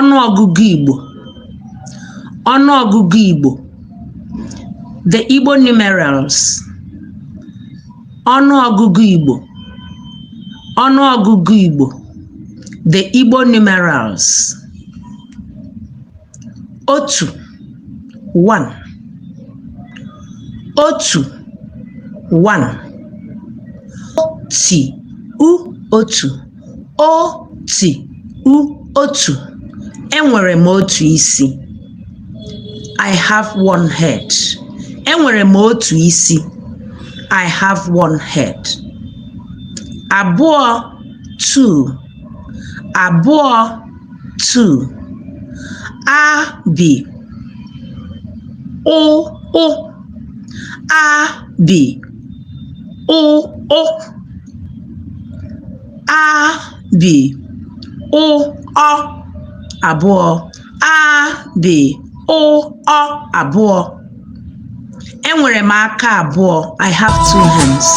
Ọnụọgụgụ Igbo, ọnụọgụgụ Igbo, the Igbo numerals. Ọnụọgụgụ Igbo, ọnụọgụgụ Igbo, the Igbo numerals. Otu, one. Otu, one. Ti u, otu. O ti u, otu. Enwere m otu isi. I have one head. Enwere m otu isi. I have one head. Abụọ, two. Abụọ, two. A b ụ ụ. A b ụ ụ. A b ụ ọ, abụọ. A b ụ ọ, abụọ. Enwere m aka abụọ. I have two hands.